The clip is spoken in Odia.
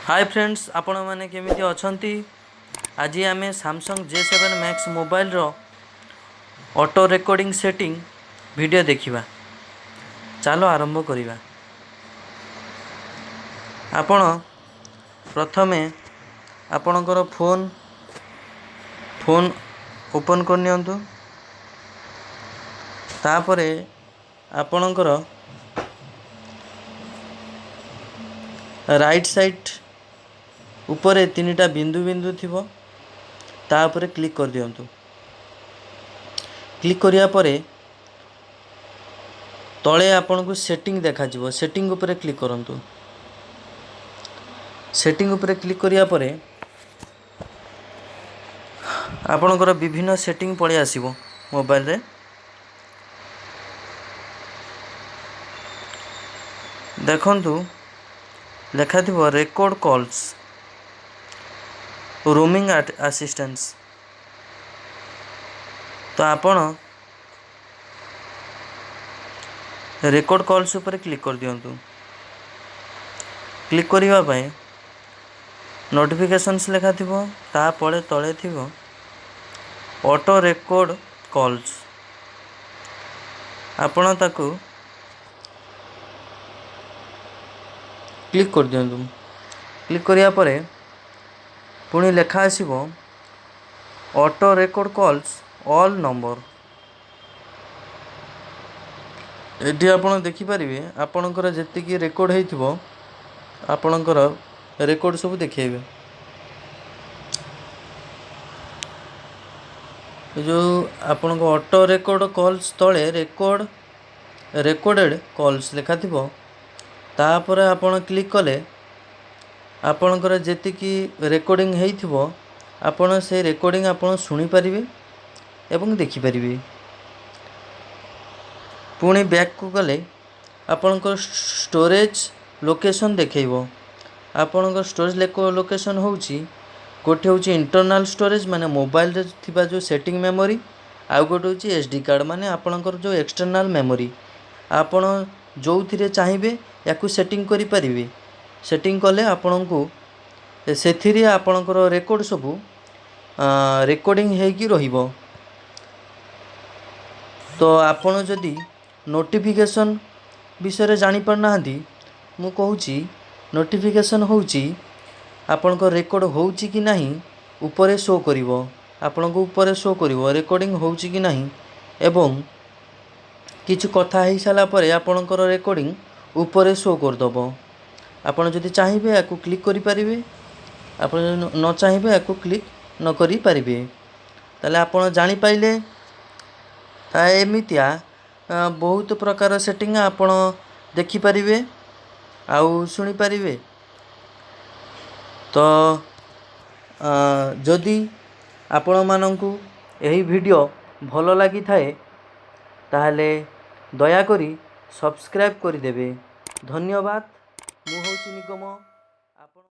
ହାଏ ଫ୍ରେଣ୍ଡସ୍, ଆପଣମାନେ କେମିତି ଅଛନ୍ତି? ଆଜି ଆମେ ସାମସଙ୍ଗ ଜେ7 ମ୍ୟାକ୍ସ ମୋବାଇଲର ଅଟୋ ରେକର୍ଡ଼ିଂ ସେଟିଂ ଭିଡ଼ିଓ ଦେଖିବା। ଚାଲ ଆରମ୍ଭ କରିବା। ଆପଣ ପ୍ରଥମେ ଆପଣଙ୍କର ଫୋନ୍ ଓପନ୍ କରିନିଅନ୍ତୁ। ତାପରେ ଆପଣଙ୍କର ରାଇଟ୍ ସାଇଡ଼୍ ଉପରେ ତିନିଟା ବିନ୍ଦୁ ବିନ୍ଦୁ ଥିବ, ତା ଉପରେ କ୍ଲିକ୍ କରିଦିଅନ୍ତୁ। କ୍ଲିକ୍ କରିବା ପରେ ତଳେ ଆପଣଙ୍କୁ ସେଟିଂ ଦେଖାଯିବ। ସେଟିଂ ଉପରେ କ୍ଲିକ୍ କରନ୍ତୁ। ସେଟିଂ ଉପରେ କ୍ଲିକ୍ କରିବା ପରେ ଆପଣଙ୍କର ବିଭିନ୍ନ ସେଟିଂ ପଳେଇ ଆସିବ ମୋବାଇଲରେ। ଦେଖନ୍ତୁ, ଲେଖାଥିବ ରେକର୍ଡ଼ କଲ୍ସ, ରୋମିଂ ଆସିଷ୍ଟାନ୍ସ। ତ ଆପଣ ରେକର୍ଡ଼ କଲ୍ସ ଉପରେ କ୍ଲିକ୍ କରିଦିଅନ୍ତୁ। କ୍ଲିକ୍ କରିବା ପାଇଁ ନୋଟିଫିକେସନ୍ସ ଲେଖାଥିବ, ତାପରେ ତଳେ ଥିବ ଅଟୋ ରେକର୍ଡ଼ କଲ୍ସ। ଆପଣ ତାକୁ କ୍ଲିକ୍ କରିଦିଅନ୍ତୁ। କ୍ଲିକ୍ କରିବା ପରେ ପୁଣି ଲେଖା ଆସିବ auto record calls all number. ଏଠି ଆପଣ ଦେଖିପାରିବେ, ଆପଣଙ୍କର ଯେତିକି ରେକର୍ଡ଼ ହେଇଥିବ, ଆପଣଙ୍କର ରେକର୍ଡ଼ ସବୁ ଦେଖେଇବେ। ଏ ଯେଉଁ ଆପଣଙ୍କ ଅଟୋ ରେକର୍ଡ଼ କଲ୍ସ ତଳେ ରେକର୍ଡ଼େଡ଼ କଲ୍ସ ଲେଖାଥିବ, ତାପରେ ଆପଣ କ୍ଲିକ୍ କଲେ ଆପଣଙ୍କର ଯେତିକି ରେକର୍ଡ଼ିଂ ହେଇଥିବ, ଆପଣ ସେ ରେକର୍ଡ଼ିଂ ଆପଣ ଶୁଣିପାରିବେ ଏବଂ ଦେଖିପାରିବେ। ପୁଣି ବ୍ୟାକ୍କୁ ଗଲେ ଆପଣଙ୍କର ଷ୍ଟୋରେଜ୍ ଲୋକେସନ୍ ଦେଖେଇବ। ଆପଣଙ୍କ ଷ୍ଟୋରେଜ୍ ଲୋକେସନ୍ ହେଉଛି, ଗୋଟେ ହେଉଛି ଇଣ୍ଟରନାଲ୍ ଷ୍ଟୋରେଜ୍, ମାନେ ମୋବାଇଲରେ ଥିବା ଯେଉଁ ସେଟିଂ ମେମୋରି, ଆଉ ଗୋଟେ ହେଉଛି ଏସ୍ ଡି କାର୍ଡ଼, ମାନେ ଆପଣଙ୍କର ଯେଉଁ ଏକ୍ସଟର୍ନାଲ୍ ମେମୋରି। ଆପଣ ଯେଉଁଥିରେ ଚାହିଁବେ ୟାକୁ ସେଟିଂ କରିପାରିବେ। ସେଟିଂ କଲେ ଆପଣଙ୍କୁ ସେଥିରେ ଆପଣଙ୍କର ରେକର୍ଡ଼ ସବୁ ରେକର୍ଡ଼ିଂ ହେଇକି ରହିବ। ତ ଆପଣ ଯଦି ନୋଟିଫିକେସନ୍ ବିଷୟରେ ଜାଣିପାରୁନାହାନ୍ତି, ମୁଁ କହୁଛି, ନୋଟିଫିକେସନ୍ ହେଉଛି ଆପଣଙ୍କ ରେକର୍ଡ଼ ହେଉଛି କି ନାହିଁ ଉପରେ ଶୋ କରିବ। ଆପଣଙ୍କ ଉପରେ ଶୋ କରିବ ରେକର୍ଡ଼ିଂ ହେଉଛି କି ନାହିଁ, ଏବଂ କିଛି କଥା ହେଇସାରିଲା ପରେ ଆପଣଙ୍କର ରେକର୍ଡ଼ିଂ ଉପରେ ଶୋ କରିଦେବ। ଆପଣ ଯଦି ଚାହିଁବେ ୟାକୁ କ୍ଲିକ୍ କରିପାରିବେ, ଆପଣ ଯଦି ନ ଚାହିଁବେ ୟାକୁ କ୍ଲିକ୍ ନ କରିପାରିବେ। ତାହେଲେ ଆପଣ ଜାଣିପାରିଲେ। ଏମିତିଆ ବହୁତ ପ୍ରକାର ସେଟିଂ ଆପଣ ଦେଖିପାରିବେ ଆଉ ଶୁଣିପାରିବେ। ତ ଯଦି ଆପଣମାନଙ୍କୁ ଏହି ଭିଡ଼ିଓ ଭଲ ଲାଗିଥାଏ, ତାହେଲେ ଦୟାକରି ସବସ୍କ୍ରାଇବ୍ କରିଦେବେ। ଧନ୍ୟବାଦ। ମୁଁ ହେଉଛି ନିଗମ। ଆପଣ